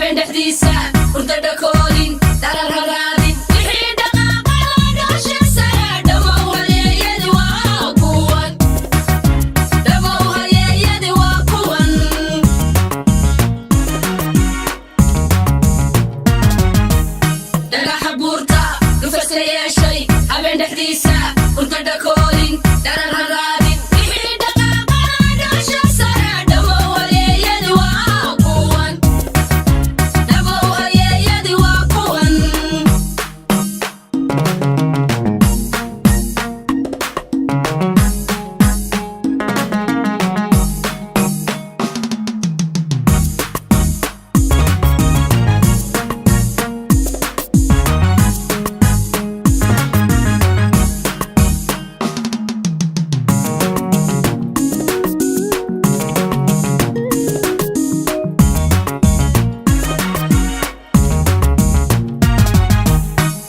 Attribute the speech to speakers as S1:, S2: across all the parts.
S1: Habeen dhexdiisa hurda dhakoolin, darar haraadin, wixii dhaqaaqada dhasha sare. Dhammow halyeeyadi waa kuwan, dhammow halyeeyadi waa kuwan. Dhagaxa buurta dhufaska yeeshay, habeen dhexdiisa hurda dhakoolin, darar haraadin, wixii dhaqaaqada dhasha sare. Dhammow halyeeyadi waa kuwan, dhammow halyeeyadi waa kuwan.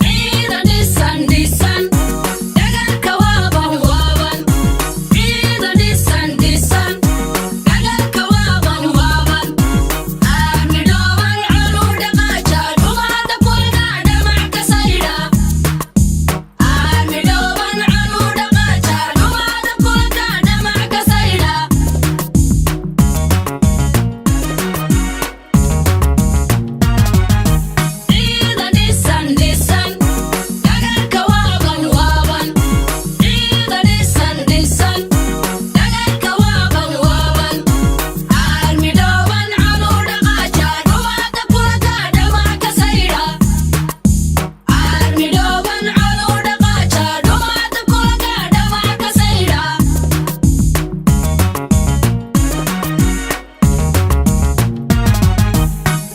S1: Ciidan dhisan dhisan, dagaalka waaban waaban. Ciidan dhisan dhisan, dagaalka waaban waaban. Aarmi dhooban colu dhaqaaja, dhumaada kulga dhamac ka saydha. Aarmi dhooban colu dhaqaaja, dhumaada kulga dhamac ka saydha. Ciidan dhisan dhisan, dagaalka waaban waaban. Ciidan dhisan dhisan, dagaalka waaban waaban. Aarmi dhooban colu dhaqaaja, dhumaada kulga dhamac ka saydha. Aarmi dhooban colu dhaqaaja, dhumaada kulga dhamac ka saydha.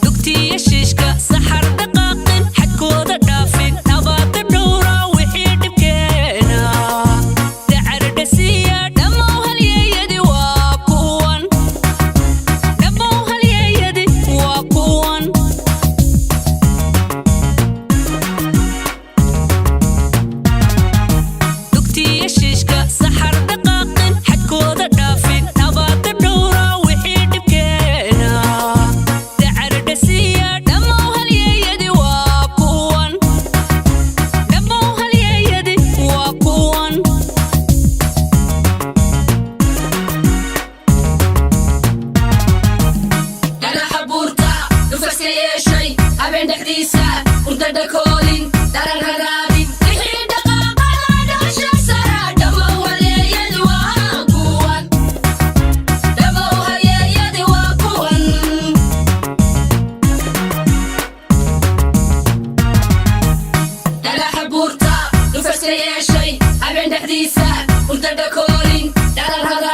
S2: Dugtiya shiishka saxar dhaqaaqin, xadkooda dhaafin, nabaada dhowra wixii dhibkeena dacardhasiya. Dhammow halyeeyadi waa kuwan, dhammow halyeeyadi waa kuwan. Dugtiya shiishka saxar dhaqaaqin, xadkooda dhaafin, nabaada dhowra wixii dhibkeena dacardhasiya. Dhammow halyeeyadi waa kuwan, dhammow halyeeyadi waa kuwan.
S1: Dhagaxa buurta dhufaska yeeshay, habeen dhexdiisa hurda dhakoolin, darar haraadin, wixii dhaqaaqada dhasha sare. Dhammow halyeeyadi waa kuwan, dhammow halyeeyadi waa kuwan. Dhagaxa buurta dhufaska yeeshay, habeen dhexdiisa hurda dhakoolin, darar.